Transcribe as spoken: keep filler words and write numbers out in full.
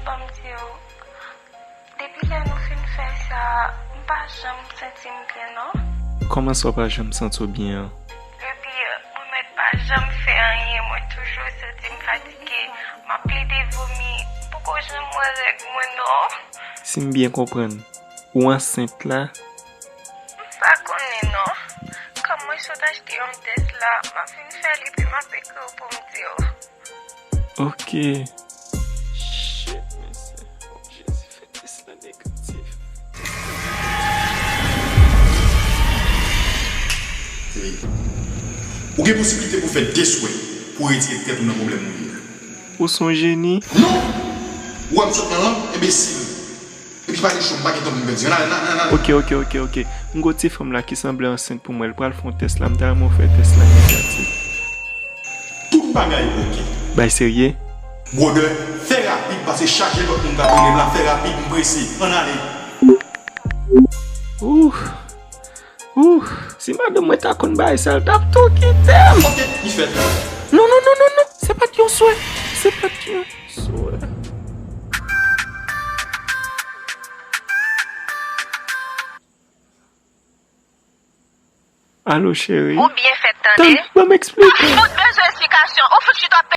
Ban m di w, depi lè nou fin fè sa, m pa janm santi m byen non. Kòman sa w pa janm santi w byen an? Epi, mwen mèt pa janm fè anyen, mwen toujou santi m fatige, m ap plede vomi, m poko janm wè règ mwen non. Si m byen konprann, ou ansent la? M pa konnen non. Kòm mwen sot achte yon tès la, m ap vin fè l epi m ap ekri w pou m di w. Ok. Shit, mesye. Jezi, fè tès la negatif. Ou gen posiblite pou fè de swè pou retire tèt ou nan pwoblèm ou ye a. Ou se yon jeni. Non! Ou wè m sot nan lang, enbesil. Epi pa gen cho, m pa gen tan pou m pèdi. Ann ale, ann ale, ann ale. Ok, ok, ok, ok. M gon ti fanm la ki sanble ansent pou mwen. L pral fè yon tès la. M ta renmen w fè tès la negatif. Tout bagay ok. Bay serye? Brother, fè rapid, paske chaje lòt moun k ap rele m la. Fè rapid, m prese. Ann ale. Ouh. Ouh. Si madanm mwen ta konn bagay sa, l t ap tou kite m. Ok, li fèt. Non, non, non, non, non. Se pa t yon swè. Se pa t yon swè. Alo, cheri. Ou byen fèt tande. Tann, ban m eksplike. Ou fout bezwen esplikasyon. Ou fout chita ap